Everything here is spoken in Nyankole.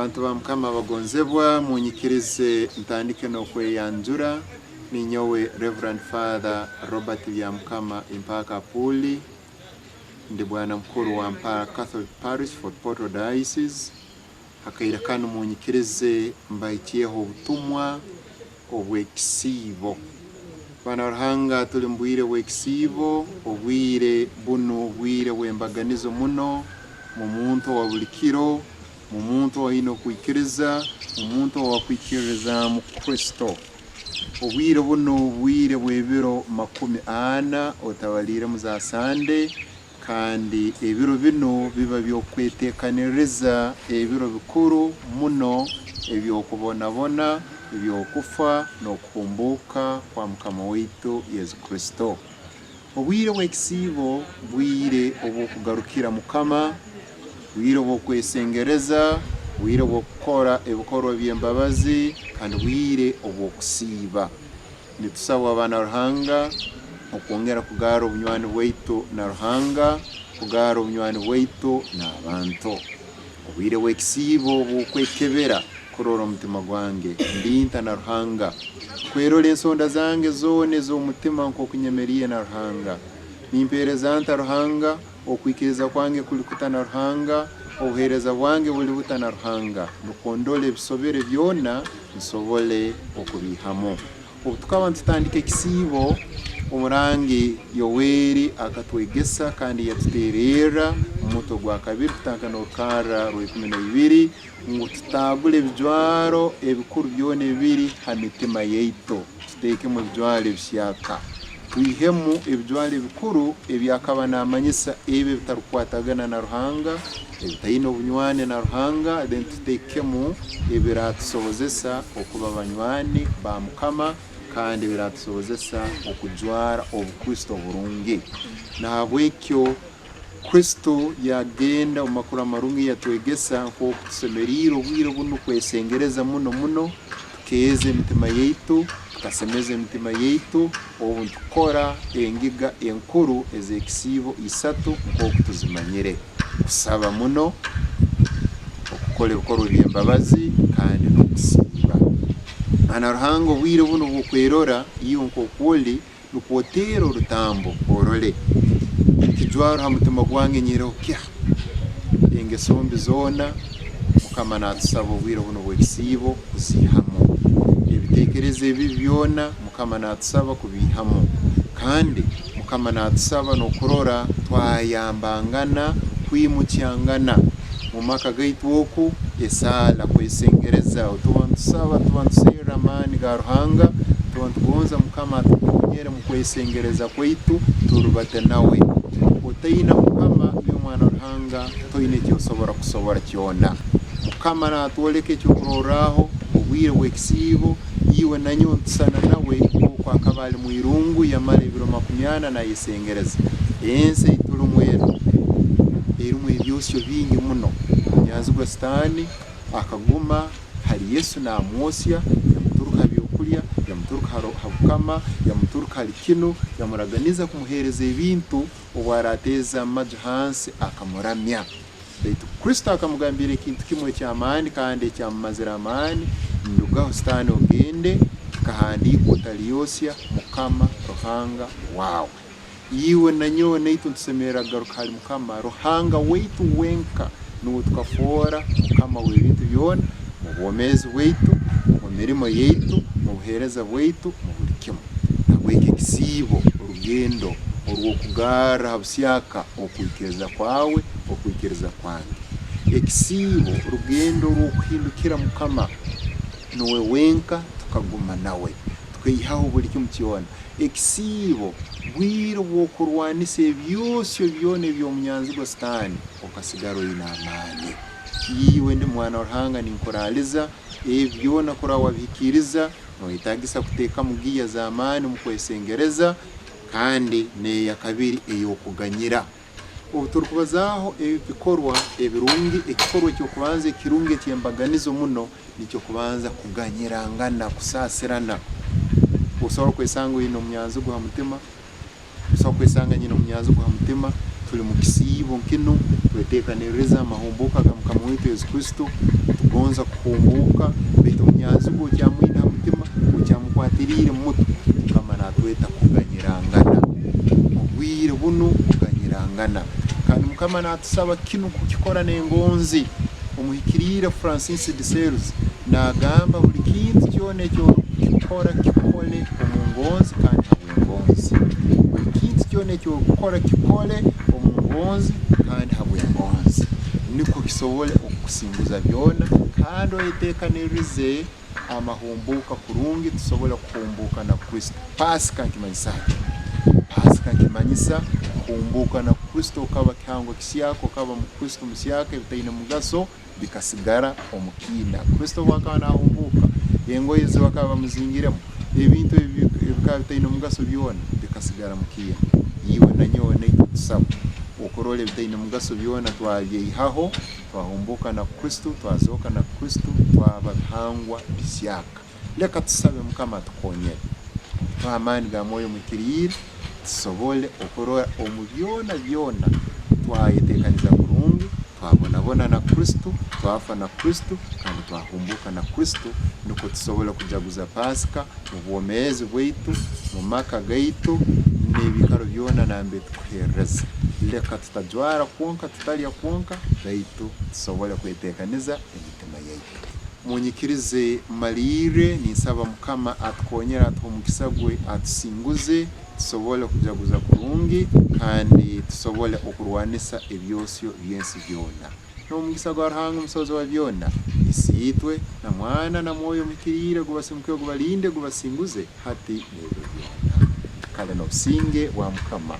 Abantu ba Mukama abagonzebwa, munyikirize ntandike n'okweyanjura. Ninyowe Rev. Father Robert Byamukama Impaaka Apuuli, ndi Bwana Mukuru wa Mpara Catholic Parish, Fort Portal Diocese. Akaire kanu munyikirize mbahikyeho obutumwa obw'ekisiibo. Baana ba Ruhanga tuli mu bwire bw'ekisiibo, obwire bunu bwire bw'embaganizo muno mu muntu owa buli kiro, mu muntu owaine okwikiriza, mu muntu owakwikiririzaamu Kristo. Obwire bunu bwire bw'ebiro 40 otabaliiremu za Sande, Kandi ebiro binu biba by'okwetekaniriza ebiro bikuru muno eby'okubonabona, eby'okufa, n'okuhumbuuka kwa Mukama waitu Yesu Kristo. Obwire bw'ekisiibo bwire obw'okugarukira Mukama, bwire obw'okwesengereza, bwire obw'okukora ebikorwa by'embabazi, kandi bwire obw'okusiiba. Nitusabwa abaana Ruhanga okwongera kugaara obunywani bwaitu na Ruhanga, kugaara obunywani bwaitu n'abantu. Obwire bw'ekisiibo obw'okwekebera kurora omutima gwange, ndinta na Ruhanga, kwerora ensonda zange zoona ez'omutima nk'oku nyemeriire na Ruhanga. Nimpeereza nta Ruhanga? Okwikiriza kwange kuli kuta na Ruhanga? Obuheereza bwange buli buta na Ruhanga? Nukwo ndole ebisobere byona nsobole okubiihamu. Obu tukaba nitutandika ekisiibo, omurangi Yoweri akatwegesa kandi yatuteererra omu mutwe gwakabiri kutandika n'orukarra rw'ikumi na ibiri ngu tutaagule ebijwaro ebikuru byona ebiri ha mitima yaitu, tuteekemu ebijwaro ebihyaka. Twihemu ebijwaro ebikuru ebi akaba naamanyisa ebi ebitarukukwatagana na Ruhanga, ebitaine obunywani na Ruhanga, then tuteekemu ebiratusobozesa okuba banywani ba Mukama kandi ebiratusobozesa okujwara Obukristo oburungi. Nahabwekyo Kristo yagenda omu Makuru Amarungi yatwegesa nk'oku tusemeriire obwire bunu kwesengereza muno muno, tukeeza emitima yaitu, tukasemeza emitima yaitu obu nitukora engiga enkuru ez'ekisiibo isatu nk'oku tuzimanyire, kusaba muno, okukora ebikorwa eby'embabazi, kandi n'okusiiba. Mwana wa Ruhanga obwire bunu obw'okwerora iwe nk'oku oli, Nukwo oteere orutambo orole. Ekijwaro ha mutima gwange nyihireho kiha? Engeso mbi zoona Mukama natusaba obwire bunu obw'ekisiibo kuziihamu. Ebiteekerezo ebibi byona Mukama natusaba kubiihamu. Kandi Mukama natusaba n'okurora twayambangana kwimukyangana mu maka gaitu oku esaala kwesengereza tuba nitusaba tuba nituserra amaani ga Ruhanga tuba nitugonza Mukama atukonyere mu kwesengereza kwaitu turubate nawe. Otaina Mukama iwe mwana wa Ruhanga toine ekyosobora kusobora kyona. Mukama natwoleka ekyokurorraho obwire bw'ekisiibo iwe nanyowe nitusana nawe nk'oku akaba ali mwirungu yamara ebiro 40 nayesengereza. Ensi eyiturumu enu erimu ebyosyo bingi muno. Omunyanzigwa Sitaani akaguma hali Yesu namwosya, yamuturuka ha byokulya, yamuturuka ha bukama, yamuturuka hali kinu, yamuraganiza kumuheereza ebintu obu arateeza amaju hansi akamuramya. Baitu Kristo akamugambira ekintu kimu eky'amaani kandi ekyamumazire amaani, Ndugaho Sitaani ogende, kikahandiikwa otaliyosya Mukama Ruhanga wawe. Iwe na nyowe naitwe nitusemerra kugaruka hali Mukama Ruhanga waitu wenka, nuwe tukafoora Mukama w'ebintu byona mu bwomeezi bwaitu, mu mirimo yaitu, mu buheereza bwaitu, mu buli kimu. Nahabweki ekisiibo rugendo orw'okugarra ha busyaka okwikiriza kwawe, okwikiriza kwange. Ekisiibo rugendo orw'okuhindukira Mukama, nuwe wenka tukaguma nawe, tukaihaho buli kimu kyona. Ekisiibo bwire obw'okurwanisa ebyosyo byona eby'omunyanzigwa Sitaani okasigara oine amaani. Iwe ndi mwana wa Ruhanga ninkuraaliza, ebi byona kurora wabihikiiriza, noyetagisa kuteekamu giya z'amaani omu kwesengereza kandi n'eyakabiri ey'okuganyira. Obu turukubazaaho ebikorwa ebirungi, ekikorwa eky'okubanza ekirungi eky'embaganizo muno nikyo kubanza kuganyirangana, kusaasirana. Osobora kwesanga oine omunyanzigwa ha mutima, Nsobola kwesanga nyine omunyanzigwa ha mutima, tuli mu kisiibo nkinu, tweteekaniriza amahumbuuka ga Mukama waitu Yesu Kristo, tugonza kuhumbuuka, baitu omunyanzigwa okyamwine ha mutima, okyamukwatirire mu mutwe. Mukama natweta kuganyirangana. Obwire bunu kuganyirangana. Kandi Mukama natusaba kinu kukikora n'engonzi. Omuhikiriire Francis de Sales nagamba buli kintu kyona ekyorukukora kikole omu ngonzi kandi habw'engonzi. Buli kintu kyona ekyorukukora kikole omu ngonzi kandi habw'engonzi nukwo kisobole okukusinguza byona kandi oyetekanirize amahumbuuka kurungi tusobole kuhumbuuka na Kristo. Pasika nikimanyisa ki? Pasika nikimanyisa kuhumbuuka na Kristo okaba kihangwa kihyaka, okaba Mukristo muhyaka, ebitaine mugaso bikasigara omu kiina. Kristo obu akaba nahumbuuka, engoye ezi bakaba bamuzingiremu, ebintu ebikaba bitaine mugaso byona bikasigara mu kiina. Iwe na nyowe naitwe tusabwa okurora ebitaine mugaso byona twabyeihaho, Twahumbuuka na Kristo, twazooka na Kristo, twaba bihangwa bihyaka. Leka tusabe Mukama atukonyere, atuhe amaani ga Mwoyo Omuhikiriire tusobole okurora omu byona byona twayetekaniza kurungi, twabonabona na Kristo, twafa na Kristo, kandi twahumbuuka na Kristo, nukwo tusobole kujaguza Pasika mu bwomeezi bwaitu, mu maka gaitu, n'ebiikaro byona nambere tukuheerereza. Leka tutajwara kwonka, tutalya kwonka, baitu tusobole kwetekaniza emitima yaitu. Munyikirize mmalirre ninsaba Mukama atukonyere atuhe omugisa gwe atusinguze tusobole kujaguza kurungi kandi tusobole okurwanisa ebyosyo by'ensi byona. N'omugisa gwa Ruhanga omusobozi wa byona, Isiitwe, na Mwana, na Mwoyo Omuhikiriire gubasimukeho gubalinde gubasinguze hati n'ebiro byona. Kale n'obusinge bwa Mukama.